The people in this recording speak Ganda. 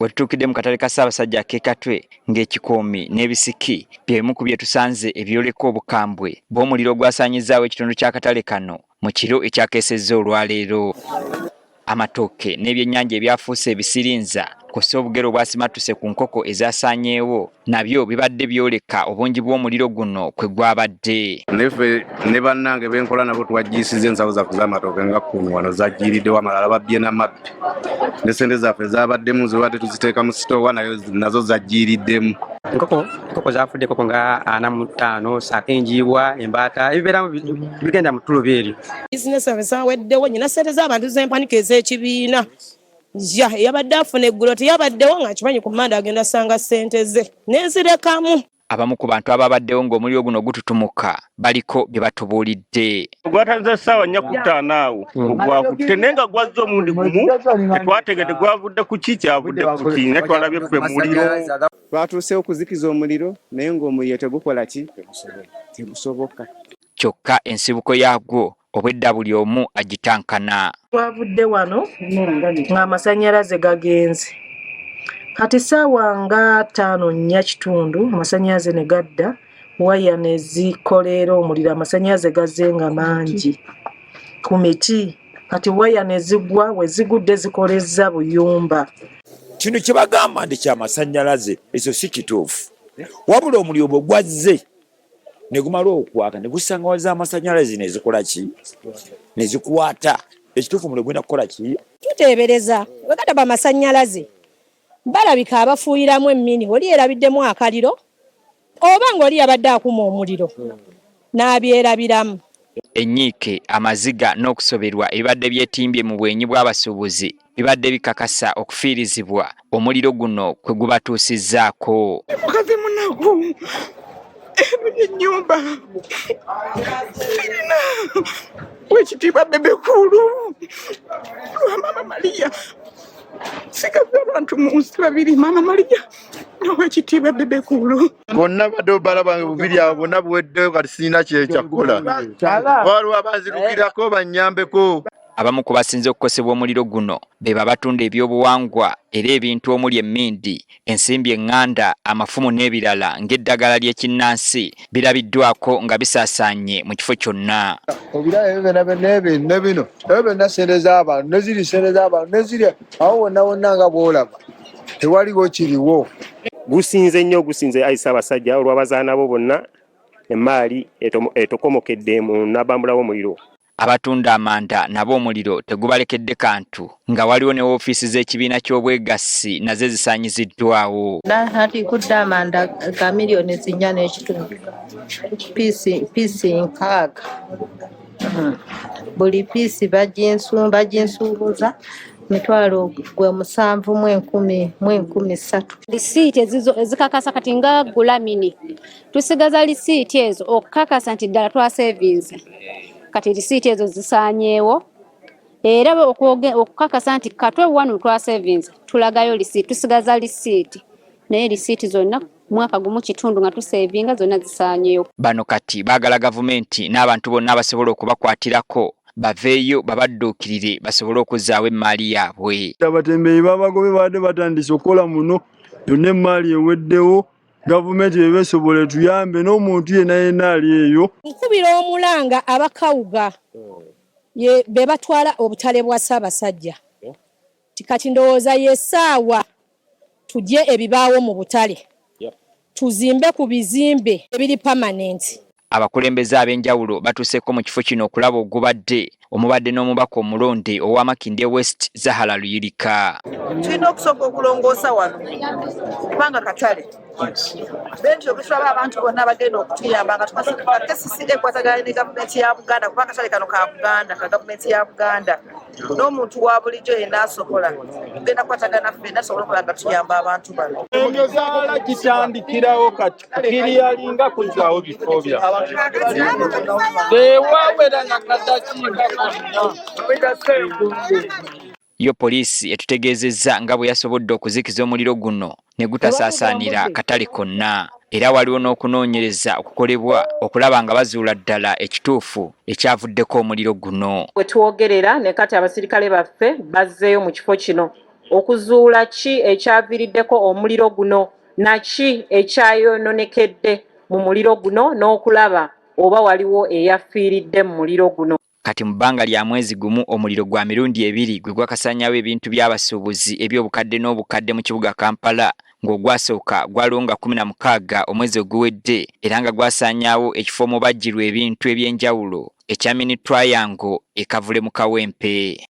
We tutuukidde mu katale ka Ssaabasajja ak'e Katwe ng'ekikoomi n'ebisiki bye bimu ku bye tusanze ebyoleka obukambwe bw'omuliro ogwasaanyizzaawo ekitundu ky'akatale kano mu kiro ekyakeesezza olwaleero. Amatooke n'ebyennyanja ebyafuuse ebisirinza kw'ossa obugere obwasimattuse ku nkoko ezaasaanyeewo nabyo bibadde byoleka obungi bw'omuliro guno kwe gwabadde. Neffe ne bannange benkola nabo twajjisiza ensawo zaffe z'amatooke nga 10 wano zajjiiriddewo, amalala babbye n'amabbi ne ssente zaffe zabaddemu zibadde tuziteeka mu sitoowa nayo nazo zajjiiriddemu. Enkoko zafudde enkoko nga 45 ssaako enjiibwa, embaata, ebibeeramu bigenda mu ttuluba eryo. Bizinesi zaffe zaweddewo, nnyina ssente z'abantu z'empanika ez'ekibiina. Ya eyabadde afuna eggulo teyabaddewo nga nkimanyi ku mmanda agenda sanga ssente ze nenzirekamu. Abamu ku bantu ababaddewo ng'omuliro guno gututumuka baliko bye batubuulidde. Gwatandise ssaawa 4:45 awo ogwakutte naye nga gwazze omulundi gumu tetwategedde gwavudde ku ki kyavudde ku ki naye twalabye ffe muliro. Twatuuseewo okuzikiza omuliro naye ng'omuliro tegukola ki tegusoboka. Kyokka ensibuko yaagwo obwedda buli omu agitankana. Twavudde wano ng'amasannyalaze gagenze. Kati ssaawa nga 5:45 amasannyalaze ne gadda, waya ne zikoleera omuliro, amasannyalaze gazze nga mangi ku miti. Kati waya ne zigwa, we zigudde zikolezza buyumba. Kino kye bagamba nti kyamasannyalaze ekyo si kituufu. Wabula omuliro bwe gwazze ne gumala okwaka ne gusanga waza amasannyalaze ne zikola ki? Ne zikwata. Ekituufu omuliro gulina kukola ki? Tuteebereza bwe gataba amasannyalaze balabika abafuuyiramu emmini oli yeerabiddemu akaliro oba ng'oli yabadde akuma omuliro n'abyerabiramu. Ennyiike, amaziga n'okusoberwa ebibadde byetimbye mu bwenyi bw'abasuubuzi bibadde bikakasa okufiirizibwa omuliro guno kwe gubatuusizzaako. Mukazi munaku eno ennyumba sirina wekitiibwa Bebe Cool lwa Maama Maria sigaza abantu mu nsi babiri, Maama Maria n'owekitiibwa Bebe Cool. Bonna badde obala bwange bubiri abo bonna buweddeyo kati sirina kyekyakukola. Waliwo abanzirukirako bannyambeko. Abamu ku basinze okukosebwa omuliro guno be babatunda ebyobuwangwa era ebintu omuli emmindi, ensimbi eŋŋanda, amafumu n'ebirala ng'eddagala ly'ekinnansi birabiddwako nga bisaasaanye mu kifo kyonna. Obiraba ebyo byonna byonna ebyo ne bino ebyo byonna ssente z'abantu ne ziri ssente z'abantu ne ziri awo wonna wonna nga bw'olaba tewaliwo kiriwo. Gusinze nnyo, gusinze ayi Ssaabasajja olw'abazaana bo bonna emmaali etokomokedde mu nabambula w'omuliro. Abatunda amanda nabo omuliro tegubalekedde kantu nga waliwo ne woofiisi z'ekibiina ky'obwegassi nazo zisaanyiziddwawo. Ati kudde amanda ga miliyoni 4.5 piisi 60. Buli piisi baginsuubuza 7,000 mu 3,000. Lisiiti ezikakasa kati nga gulamini tusigaza lisiiti ezo okukakasa nti ddala twasevinze. Kati lisiiti ezo zisaanyeewo era okukakasa nti Katwe wano twasevinze tulagayo lisiiti, tusigaza lisiiti naye lisiiti zonna 1.5 mwaka nga tusevinga zonna zisaanyeewo. Bano kati baagala gavumenti n'abantu bonna abasobola okubakwatirako baveeyo babadduukirire basobole okuzzaawo emmaali yaabwe. Abatembeeyi babagobe babadde batandise okukola muno yonna emmaali eweddewo. Gavumenti bwe beesobola etuyambe n'omuntu yenna yenna ali eyo. Nkubira omulanga abakawuga be batwala obutale bwa Ssaabasajja. Kati ndowooza y'essaawa tugye ebibaawo mu butale tuzimbe ku bizimbe ebiri permanent. Abakulembeze ab'enjawulo batuuseeko mu kifo kino okulaba ogubadde omubadde n'omubaka omulonde owa Makindye West Zahara Luyirika. Tulina okusooka okulongoosa wano kubanga katale bentyo betulaba abantu bonna abagenda okutuyamba nga KCCA ekwatagana ne gavumenti ya Buganda kuba akatale kano ka Buganda ka gavumenti ya Buganda n'omuntu wa bulijjo yenna asobola tugenda kukwatagana ffenna tusobole okola nga tuyamba abantu bano. Emisaala gitandikirawo kati kukiriyalinga kuzzaawo bifo byaffe tewawera nakadakiika konna. Yo poliisi etutegeezezza nga bwe yasobodde okuzikiza omuliro guno ne gutasaasaanira katale konna era waliwo n'okunoonyereza okukolebwa okulaba nga bazuula ddala ekituufu ekyavuddeko omuliro guno. We twogerera ne kati abasirikale baffe bazzeeyo mu kifo kino okuzuula ki ekyaviiriddeko omuliro guno naki ekyayononekedde mu muliro guno n'okulaba oba waliwo eyafiiridde mu muliro guno. Kati mu bbanga lya mwezi gumu omuliro gwa mirundi ebiri gwe gwakasaanyaawo ebintu by'abasuubuzi eby'obukadde n'obukadde mu kibuga Kampala ng'ogwasooka gwaliwo nga 16 omwezi oguwedde era nga gwasaanyaawo ekifo omubajjirwa ebintu eby'enjawulo ekya Mini Triangle e Kavule mu Kawempe.